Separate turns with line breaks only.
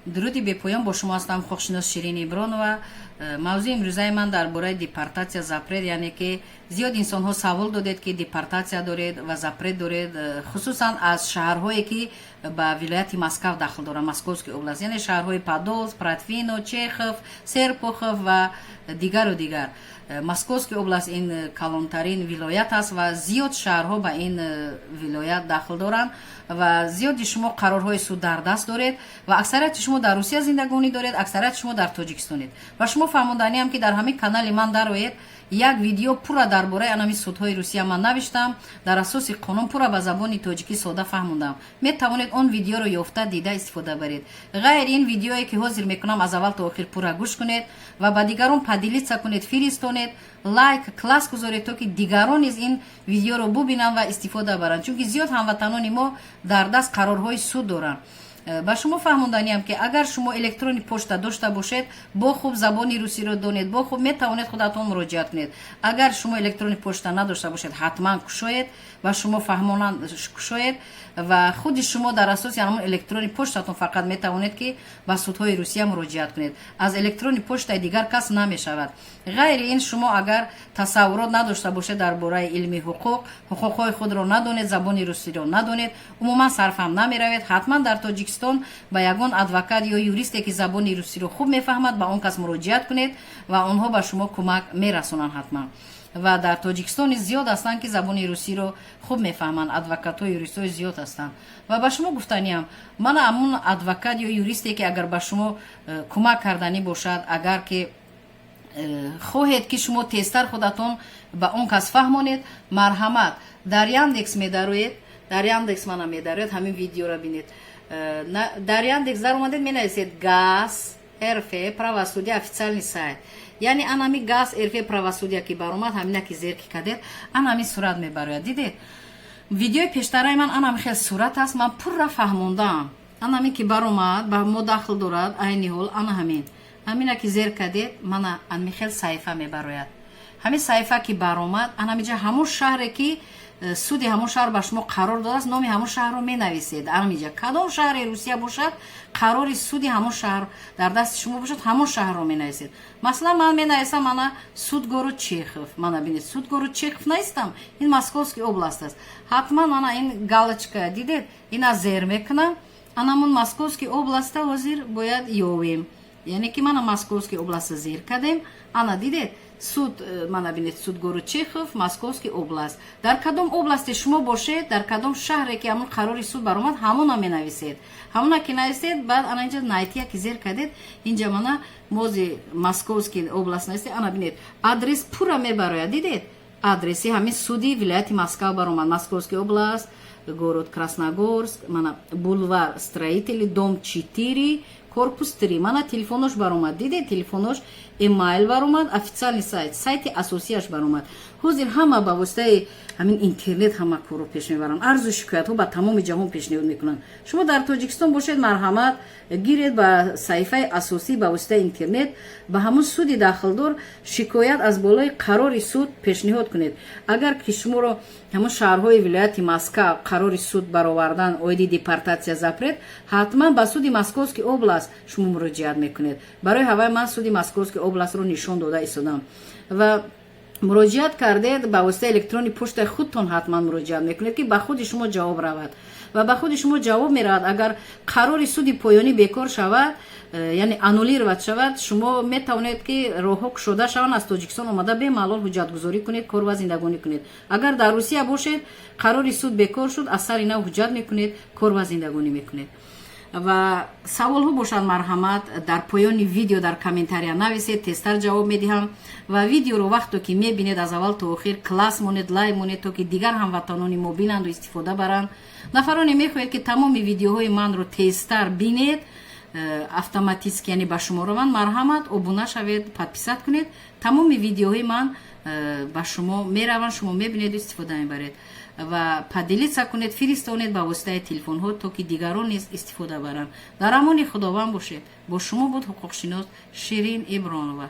Дуруди бепоён, бо шумо ҳастам ҳуқуқшинос Ширин Ибронова. Мавзӯи имрӯзаи ман дар бораи депортация, запрет, яъне ки зиёд инсонҳо савол додед, ки депортация доред ва запрет доред, хусусан аз шаҳрҳое, ки ба вилояти Москав дахл доранд, Московский область, яъне шаҳрҳои Подолск, Протвино, Чехов, Серпухов ва дигару дигар. Московский область ин калонтарин вилоят аст ва зиёд шаҳрҳо ба ин вилоят дахл доранд. Ва зиёди шумо қарорҳои суд дар даст доред ва аксарияти шумо дар Русия зиндагонӣ доред, аксарияти шумо дар Тоҷикистонед. Ва шумо фаҳмонданиам, ки дар ҳамин канали ман дароед, як видео пурра дар бораи анами судҳои Русия ман навиштам, дар асоси қонун пурра ба забони тоҷикӣ сода фаҳмондам. Метавонед он видеоро ёфта, дида, истифода баред. Ғайр ин, видеое ки ҳозир мекунам, аз аввал то охир пурра гӯш кунед ва ба дигарон поделиться кунед, фиристонед, лайк, класс гузоред, то ки дигарон низ ин видеоро бубинанд ва истифода баранд, чунки зиёд ҳамватанони мо дар даст қарорҳои суд доранд. Ба шумо фаҳмонданиам, ки агар шумо электронный почта дошта бошед, бо хуб забони русиро донед, бо хуб метавонед худатон муроҷиат кунед. Агар шумо электронный почта надошта бошед, ҳатман кушоед ва шумо фаҳмонанд, кушоед ва худи шумо дар асоси ҳамон электронный почтатон фақат метавонед, ки ба судҳои Русия муроҷиат кунед. Аз электронный почтаи дигар кас намешавад. Ғайри ин, шумо агар тасаввурот надошта бошед дар бораи илми ҳуқуқ, ҳуқуқҳои худро надонед, забони русиро надонед, умуман сарфаҳм намеравед. Ҳатман дар Тоҷикистон ба ягон адвокат ё юристе, ки забони русиро хуб мефаҳмад, ба он кас муроҷиат кунед ва онҳо ба шумо кӯмак мерасонанд ҳатман. Ва дар Тоҷикистон низ зиёд ҳастанд, ки забони русиро хуб мефаҳманд, адвокатҳо, юристҳои зиёд ҳастанд. Ва ба шумо гуфтаниам, мана ҳамун адвокат ё юристе, ки агар ба шумо кӯмак карданӣ бошад, агар ки хоҳед, ки шумо тезтар худатон ба он кас фаҳмонед, марҳамат, дар Яндекс медароед. Дар Яндекс мана медароед, ҳамин видеоро бинед. Дар Яндекс даромадед, менависед «ГАС РФ правосудие официальный сайт», яъне анами «ГАС РФ правосудие» ки баромад, ҳамина ки зер ки кадед, анами сурат мебарояд. Дидед, видеои пештараи ман анами хел сурат аст, ман пурра фаҳмондаам. Анами ки баромад, ба мо дахл дорад айни ҳол ана ҳамин. Ҳамина ки зер кадед, мана ами хел саҳифа мебарояд. Ҳамин саҳифа ки баромад, анамиҷа ҳамон шаҳре ки суди ҳамон шаҳр ба шумо қарор додааст, номи ҳамон шаҳрро менависед. Анамиҷа кадом шаҳри Русия бошад, қарори суди ҳамон шаҳр дар дасти шумо бошад, ҳамон шаҳрро менависед. Масалан, ман менависам ана суд город Чехов. Мана бинед, суд город Чехов наистам, ин Московский область аст. Ҳатман мана ин галочка дидед, ина зер мекунам. Анамон Московский областа ҳозир бояд ёвем, яъне ки мана Московский областа зер кардем. Ана дидед, суд, мана бинед, суд город Чехов, Московский область. Дар кадом области шумо бошед, дар кадом шаҳре ки ҳамон қарори суд баромад, ҳамона менависед. Ҳамона ки нависед, баъд ана инҷа «найти» ки зер кардед, инҷа мана мози Московский область нависед. Ана бинед, адрес пурра мебарояд. Дидед, адреси ҳамин суди вилояти Москав баромад: Московский область, город Красногорск, мана бульвар Строителей, дом 4, корпус 3. Мана телефонош баромад, дидед, телефонош, эмайл баромад, официальный сайт, сайти асосияш баромад. Ҳозир ҳама ба воситаи ҳамин интернет ҳама корро пеш мебаранд, арзу шикоятҳо ба тамоми ҷаҳон пешниҳод мекунанд. Шумо дар Тоҷикистон бошед, марҳамат, гиред, ба саҳифаи асосӣ ба воситаи интернет ба ҳамун суди дахлдор шикоят аз болои қарори суд пешниҳод кунед. Агар ки шуморо ҳамун шаҳрҳои вилояти Москав қарори суд баровардан оиди депортация, запрет, ҳатман ба суди Московский область шумо муроҷиат мекунед. Барои ҳавай ман суди Московский областро нишон дода истодам. Ва муроҷиат кардед, ба воситаи электронный почтаи худтон ҳатман муроҷиат мекунед, ки ба худи шумо ҷавоб равад. Ва ба худи шумо ҷавоб меравад. Агар қарори суди поёнӣ бекор шавад, яъне аннулировать шавад, шумо метавонед, ки роҳҳо кушода шаванд, аз Тоҷикистон омада бемалол ҳуҷҷатгузорӣ кунед, кор ва зиндагонӣ кунед. Агар дар Русия бошед, қарори суд бекор шуд, аз сари нав ҳуҷҷат мекунед, кор ва зиндагонӣ мекунед. Ва саволҳо бошад, марҳамат, дар поёни видео дар комментария нависед, тезтар ҷавоб медиҳам. Ва видеоро вақто ки мебинед, аз аввал то охир класс монед, лайк монед, то ки дигар ҳамватанони мо бинанду истифода баранд. Нафароне мехоҳед, ки тамоми видеоҳои манро тезтар бинед, автоматически, яъне ба шумо раванд, марҳамат, обуна шавед, подписать кунед, тамоми видеоҳои ман ба шумо мераванд, шумо мебинеду истифода мебаред. Ва поделиться кунед, фиристонед ба воситаи телефонҳо, то ки дигарон низ истифода баранд. Дар амони Худованд бошед. Бо шумо буд ҳуқуқшинос Ширин Ибронова.